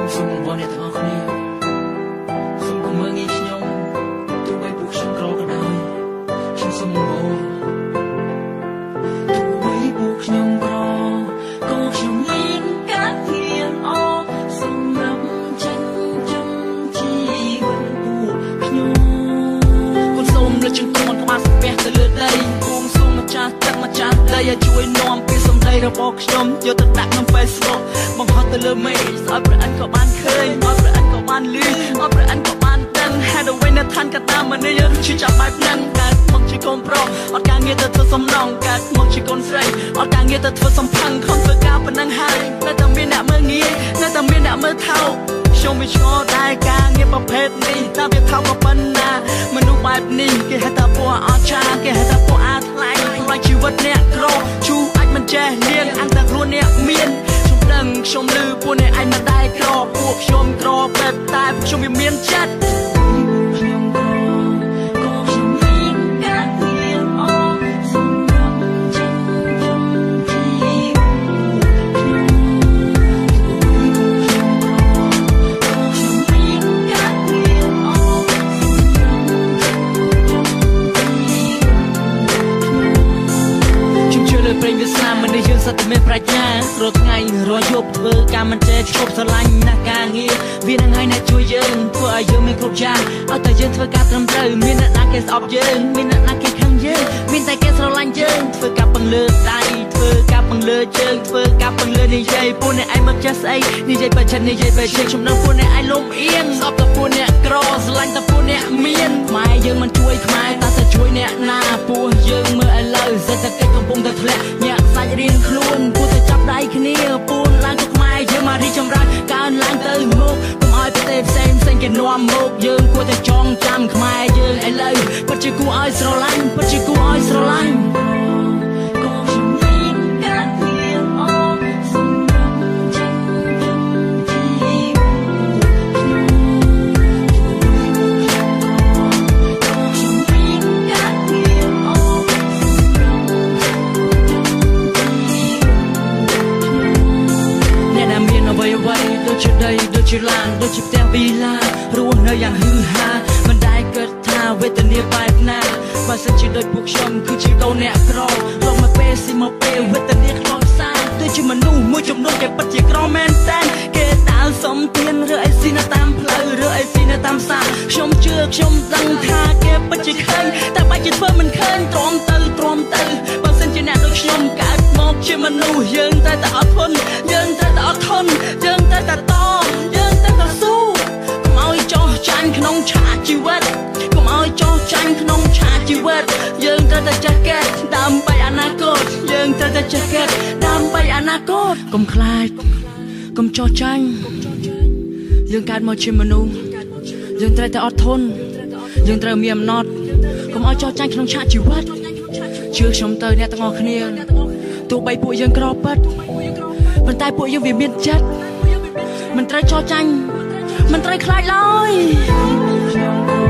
ខ្ញុំសូមអង្វរអ្នកទាំងអស់គ្នាសូមកុំមើលងាយខ្ញុំទោះបីពួកខ្ញុំក្រក៏ដោយខ្ញុំសូមអង្វរទោះបីពួកខ្ញុំក្រក៏ខ្ញុំមានការងារល្អសម្រាប់ចិញ្ចឹមជីវិតពួកខ្ញុំកូនសូមលើកជង្គង់ក្បាលស្ពះទៅលើដីគួងសូមម្ចាស់ទឹកម្ចាស់ដីឲ្យជួយនាំពីសម្ដីរបស់ខ្ញុំយកទៅដាក់ក្នុង Facebook បង្ហោះទៅលើមេឃឲ្យព្រះអិនក៏បានឃើញឲ្យព្រះអិនក៏បានឮឲ្យព្រះអិនក៏បានដឹងហេតុអ្វីនៅឋានកតាមនុស្សយើងឈឺចាប់បែបហ្នឹងកើតមកជាកូនប្រុសអត់ការងារទៅធ្វើសំណងកើតមកជាកូនស្រីអត់ការងារទៅធ្វើសំផឹងខំធ្វើការប៉ុណ្ណឹងហើយនៅតែមានអ្នកមើលងាយនៅតែមានអ្នកមើលថោកខ្ញុំវាឆ្ងល់ដែរការងារប្រភេទនេះតើវាថោកក៏ប៉ុណ្ណាមនុស្សបែបនេះគេហៅថាពួកអស្ចារ្យគេហៅថាពួកអាថ្លៃថ្លៃជីវិតអ្នកក្រឈូអាចមិនចេះលៀងអាំងតែខ្លួនអ្នកមានខ្ញុំដឹងខ្ញុំឮពួកអ្នកឯងមិនដែរក្រពួកខ្ញុំក្របែបតែខ្ញុំវាមានចិត្តខ្ញុំក្រក៏ខ្ញុំមានការងារល្អសម្រាប់ចិញ្ចឹមជីវិតខ្ញុំខ្ញុំក្រក៏ខ្ញុំមានការងារល្អសម្រាប់ចិញ្ចឹមជីវិតខ្ញុំជឿលើព្រេងវាសនាមនុស្សយើងសុទ្ធតែមានប្រាជ្ញារាល់ថ្ងៃរាល់យប់ធ្វើការមិនចេះឈប់ស្រឡាញ់ណាស់ការងារវានឹងឲ្យអ្នកជួយយើងធ្វើឲ្យយើងមានគ្រប់យ៉ាងឲ្យតែយើងធ្វើការត្រឹមត្រូវមានអ្នកណាគេស្អប់យើងមានអ្នកណាគេខឹងយើងមានតែគេស្រឡាញ់យើងធ្វើការពឹងលើដៃធ្វើការពឹងលើជើងធ្វើការពឹងលើនិយាយពួកអ្នកឯងមកចេះស្អីនិយាយបើចិននិយាយបើជើងខ្ញុំនឹងពួកអ្នកឯងលំអៀងស្អប់តែពួកអ្នកក្រស្រឡាញ់តែពួកអ្នកមានខ្មែរយើងមិនជួយខ្មែរតែតែជួយអ្នកណាពួកយើងមើលឥឡូវសេដ្ឋកិច្ចកំពុងតែធ្លាក់ញាក់សាច់រៀងខ្លួនគួរតែចាប់ដៃគ្នាពួនឡើងទៅខ្មែរយើងមករីចម្រើនកើនឡើងទៅមុខកុំឲ្យប្រទេសផ្សេងផ្សេងគេនាំមកយើងគួរតែចងចាំខ្មែរយើងឥឡូវពិតជាគួរឲ្យស្រឡាញ់ពិតជាគួរឲ្យស្រឡាញ់ក៏ខ្ញុំមានការងារល្អសម្រាប់ចិញ្ចឹមជីវិតខ្ញុំខ្ញុំក្រក៏ខ្ញុំមានការងារល្អសម្រាប់ចិញ្ចឹមជីវិតខ្ញុំអ្នកដែលមានអ្វីអ្វីដូចជាដីដូចជាឡានដូចជាផ្ទះវីឡារស់នៅយ៉ាងហ៊ឺហាមិនដែលគិតថាវេទនាបែបណាបើសិនជាដូចពួកខ្ញុំគឺជាកូនអ្នកក្ររកមកពេលស៊ីមកពេលវេទនាខ្លោចផ្សាដូចជាមនុស្សមួយចំនួនគេពិតជាក្រមែនតើគេដើរសុំទានឬអីស៊ីនៅតាមផ្លូវឬអីស៊ីនៅតាមផ្សារខ្ញុំជឿខ្ញុំដឹងថាគេពិតជាឃើញតែបាច់ជាធ្វើមិនឃើញទ្រាំទៅទ្រាំទៅបើសិនជាអ្នកដូចខ្ញុំកើតមកជាមនុស្សយើងត្រូវតែអត់ធន់យើងត្រូវតែអត់ធន់យើងត្រូវតែតយើងត្រូវតែស៊ូកុំឲ្យចោះចាញ់ក្នុងឆាកជីវិតកុំឲ្យចោះចាញ់ក្នុងឆាកជីវិតយើងត្រូវតែចេះកែដើម្បីអនាគតយើងត្រូវតែចេះកែដើម្បីអនាគតកុំខ្លាចកុំចោះចាញ់យើងកើតមកជាមនុស្សយើងត្រូវតែអត់ធន់យើងត្រូវមានអំណត់កុំឲ្យចោះចាញ់ក្នុងឆាកជីវិតជឿខ្ញុំទៅអ្នកទាំងអស់គ្នាទោះបីពួកយើងក្រពិតប៉ុន្តែពួកយើងវាមានចិត្តមិនត្រូវចោះចាញ់មិនត្រូវខ្លាចឡើយ។